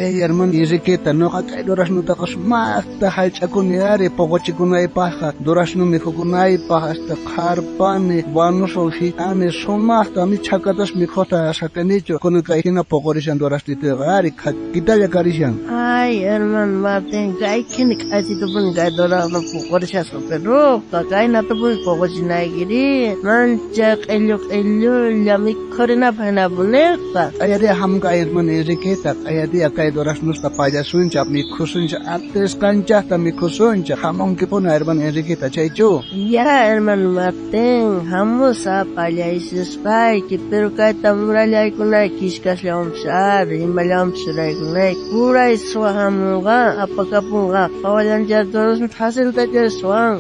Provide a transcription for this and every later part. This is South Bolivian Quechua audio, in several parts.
Ay, hermano Enriqueta, noqa kay duraznotaqa sumaqta hallch'akuni ari poqochikunaypaqqa, durazno mikhukunaypaq hasta qharpani, wanuswan hit'ani, sumaqta ni chhakatas mikhuta saqinichu, kunan kay hina poqorishan duraznitoyqa ari khakkitalla karishan. Ay, hermano Martín, kay hina k'achitupuni kay durazno poqorishasqa, peruqa kaynatapuni poqochinaykiri, mancha q'illu q'illulla mikhurinapaq hinapuniqa. Q'ayadiya hamunk'a hermano Enriqueta, q'ayadiya kay duraznosta pallasunchaq, mikhusunchaq, atisqanchaqta mikhusunchaq, hamunkipuni hermano Enriqueta, chaychu? Ya, hermano Martín, hamusaq pallaysispayki, pero kayta murallaykunayki kishkasllawanpis ari, imallawanpis ruraykunayki. Puray suwa hamunqa, apakapunqa, qhawallanchá duraznota faciltacha suwan.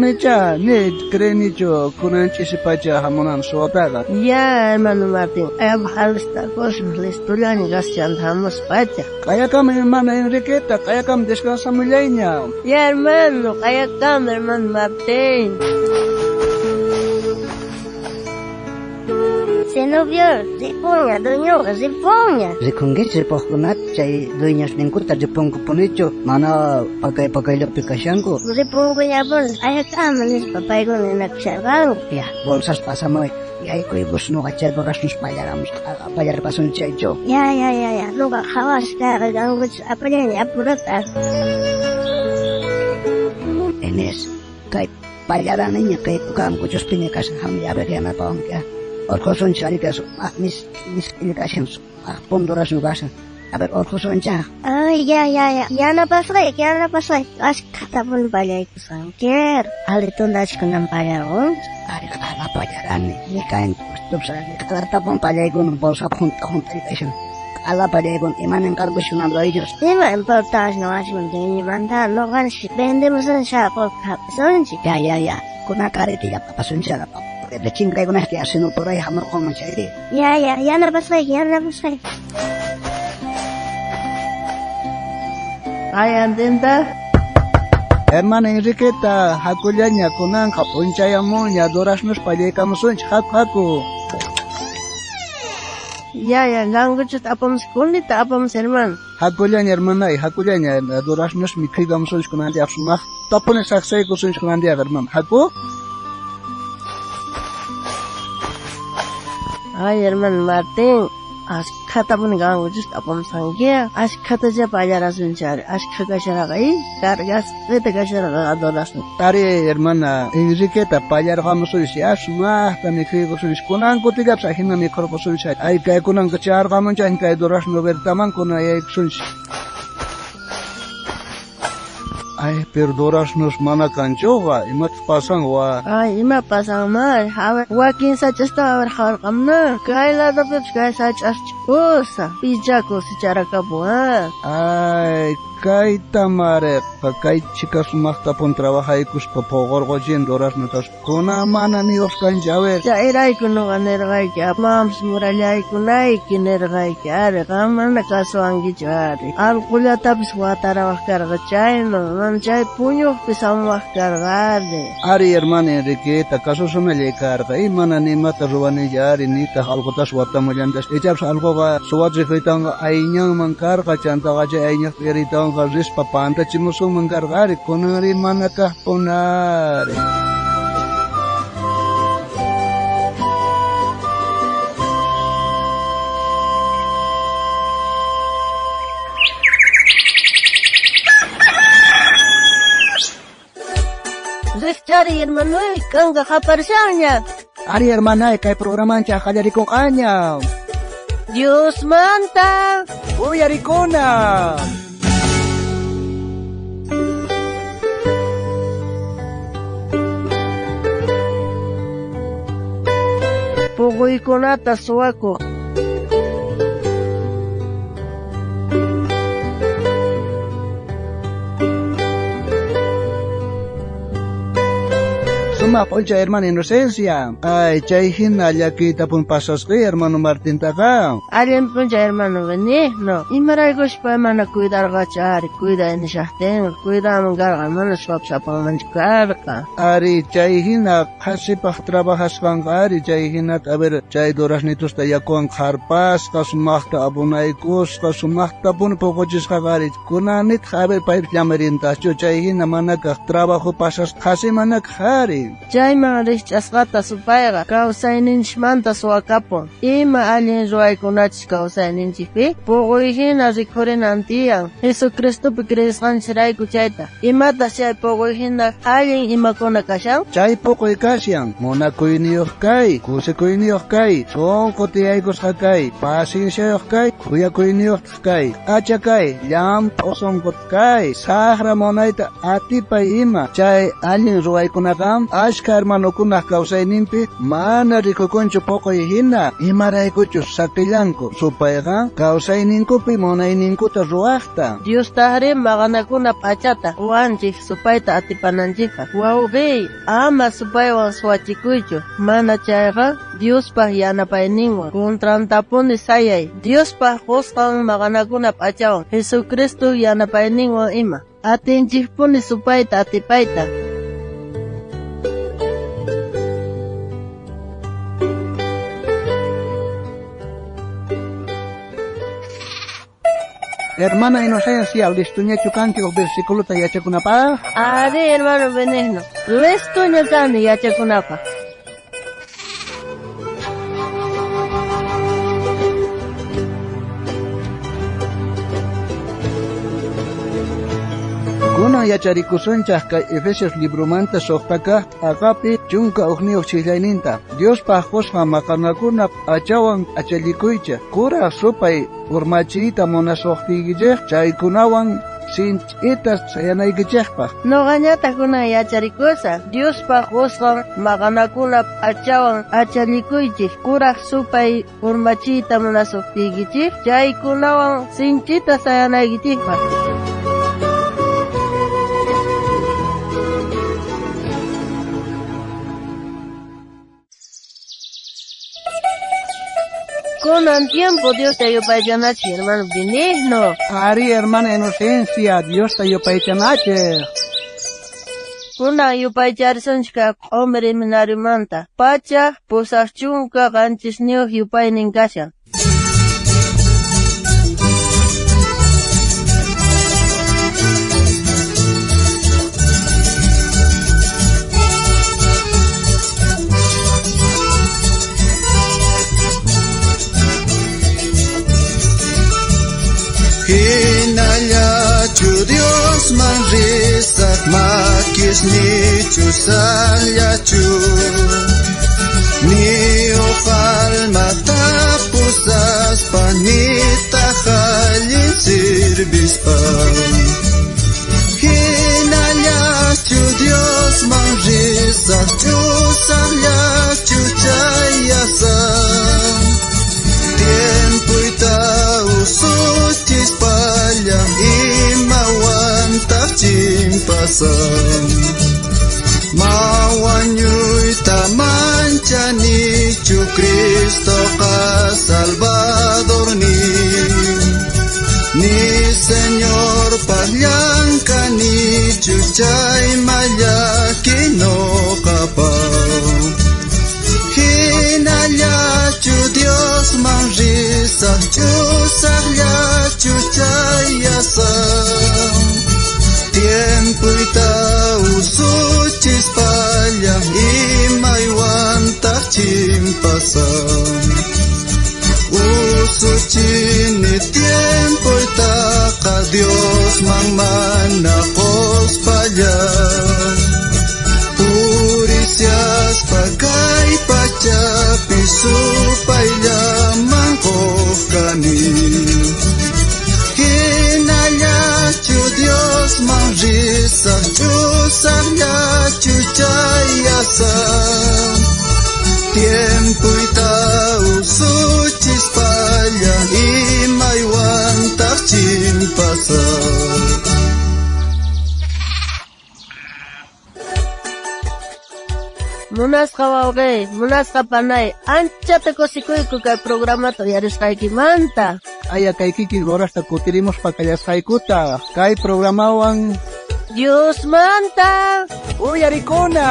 Nicha, ni creenichu kunan ch'isi pacha hamunan suwataqa. Ya, hermano Martín, q'ayapaq alistakusun, listollaña kashan hamuspacha. Q'ayakama hermana Enriqueta, q'ayakama descansamullayña. Ya, hermano, q'ayakama hermano Martín. Zenobio, ripunña, dueñoqa, ripunña. Rikunkichu ripuqkunata chay dueñosninkuta ripunkupunichu mana pakay pakayllapi kashanku. Ripunkuñapuni, q'ayakama nispa paykuna ninakusharqanku. Ya, bolsas pasamuy. Yaykuykus nuqa chay duraznos pallaramusqa, pallarpasun chaychu. Ya, ya, ya, ya, nuqa qhawasqa kankuchus apallani apurata. Inés, kay pallaraniña kay kankuchuspiña kashan hamuy a ver yanapawanki. Orqhusunchik ari kay sumaq misk'illa kashan, sumaq durazno kashan. A ver, orqhusunchik. Ay, ya, ya, ya, yanapasqayki, yanapasqayki, ashkhatapuni pallaykusqanki. Alitunda achkunan pallarqunchik. Ari q'ala pallarani, ñiqanchik, q'alatapun pallaykuna bolsapi junt'a junt'alla kashan. Q'ala pallaykuna imanin qarkush ellos. Ima importash noqanchikman dueñomanta, noqanchik vendemusunchik qolqe hap'isunchik. Ya, ya, ya, kuna carretilla apasunchik. Chinkaykunasta asino por ahí hamurqunman chayri. Ya, ya, yanapasqayki, yanapasqayki. Q'ayantinta. Hermana Enriqueta, hakullaña kunanqa p'unchayamunña duraznos pallaykamusunchik, haku, haku. Ya, ya, ganguchuta apamus, kunita apamus, hermano. Hakullaña, hermanay, hakullaña, duraznos mikhuykamusunchik kunandiaq sumaqtapuni saqsaykusunchik kunandiaq, hermano, haku. Ay, hermano Martín, ashkhatapuni ganguchusta apamusqanki, ashkhatacha pallarasunchik ari, ashkha kasharqa, cargasqita kasharqa durazno. Ari, hermana Enriqueta, pallarqamusunchik, ya sumaqta mikhuykusunchik, kunan kutillapis ajina mikhurqusunchik. Ay, kay kunanqa charqamunchik, kay durazno vertaman kunan yaykusunchik. Ay, pero duraznos mana kanchuqa, imataq pasan wa? Ay, ima pasanman, wakin sach'asta awarqarqamna, kay ladopipis kay sach'as ch'usa, pichaku sicharakapun, ah. Ay, kayta mareqa, kay chika sumaqtapun trabajaykuspa poqorqochin duraznotas, kuna mana niwaq kanchi, a ver. Chayrayku nuqa nirqayki, amampis murallaykunayki nirqayki, ari, qam mana kasuwankichu, ari. Allqullatapis watarawaq karqa chayman, mana chay puñuqpis hamuwaq karqa, ari. Ari, hermana Enriqueta, kasusunallay karqa, y mana nimata ruwanilla, ari, nitaq allqutas watamullantas. Ichapis allquqa suwachiquytanqa ayñanman karqa, chantaqa chay ayñaq p'iritanqa rispa pantachimusunman karqa, ari, kunanri mana kaqpunari. Rikchari, hermanoy, kanka qaparishanña. Ari, hermanay, kay programanchaq qallarikunqaña. Diosmanta uyarikuna. Puquykunata suwakuq. Suma p'unchay hermana Inocencia. Ay, chay hina llakiytapun pasasqi hermano Martintaqa. Allin p'unchay hermano Benigno. Imaraykush pay mana cuidarqachu ari, cuiday nishaqtinqa, cuidaman karqa mana suwapas apanmanchu karqa. Ari, chay hina qhasipaq trabajasqanqa ari, chay hinata, a ver, chay duraznitusta yakuwan qharpasqa, sumaqta abunaykusqa, sumaqtapuni puquchisqaqa ari. Kunanitaq, a ver, paypis llamirintaqchu, chay hina manakaq trabajo pasasqa qhasi manakaq ari. Chayman rikch'asqata supayqa kawsayninchikmanta suwakapun. Ima allin ruwaykunachus kawsayninchikpi puquy hina rikhurinan tiyan. Jesucristopi creesqanchikrayku chayta. Imataq chay puquy hina allin imakuna kashan? Chay puquy kashan munakuyniyuq kay, kusikuyniyuq kay, sunqu tiyaykusqa kay, pacienciayuq kay, khuyakuyniyuqtaq kay, k'acha kay, llamp'u sunqu kay, saqra munayta atipay ima. Chay allin ruwaykunaqa ashka hermanokunaq kawsayninpi mana rikukunchu puquy hina, imaraykuchus saqillanku supayqa kawsayninkupi munayninkuta ruwaqta. Diostajri maqanakuna p'achata quwanchik supayta atipananchikpaq. Wawqiy, ama supaywan suwachikuychu, mana chayqa Diospaq yanapayninwan contrantapuni sayay. Diospaq qusqan maqanakuna p'achawan Jesucristo yanapayninwan ima. Atinchikpuni supayta atipayta. Hermana Inocencia, listuñachu kanki uj versículota yachakunapaq? Ari, hermano Benigno, listuña kani yachakunapaq. Kunan yacharikusunchaq kay Efesios libromanta suqta kaq t'aqapi 11 chillayninta. Diospaq qusqan maqanakuna p'achawan p'achallikuychik. Kuraq supay urmachiyta munasuqtiykichik chaykunawan sinch'ita sayanaykichikpaq. Noqañataq kunan yacharikusaq. Diospaq qusqan maqanakuna p'achawan p'achallikuychik. Kuraq supay urmachiyta munasuqtiykichik chaykunawan sinch'ita sayanaykichikpaq. Kunan tiempo Diosta yupaychanachik, hermano Benigno. Ari, hermana Inocencia, Diosta yupaychanachik. Kunan yupaycharisunchik q'umir seminariomanta. 187 yupaynin kashan. Hinallachu Diosman risaq makisnichu sallachu, ni uj almata pusaspa nitaq allin sirvispa. Hinallachu Diosman risaq ch'usaqllachu chayasaq, tiempuyta usuchispalla imawantaq chimpasan. Ma wañuyta manchanichu Cristoqa Salvadorniy, ni Señorpaq llank'anichu chay mallaki noqapaq. Hinallachu Diosman risaq ch'usaqllachu chayasaq, tiempuyta usuchispalla imaywantaq chimpasaq. Usuchini tiempuytaqa Diosman mana quspalla, purisiaspa kay pachapi supayllaman quq kani. Hinallachu Diosman risaq ch'usaqllachu chayasaq, tiempuyta usuchispalla imaywantaq chimpasaq. Munasqa wawqey, munasqa panay, anchata kusikuyku kay programata uyarisqaykimanta. Aya kay kikin horasta kutirimuspa kallasqaykuta kay programawan Diosmanta uyarikuna.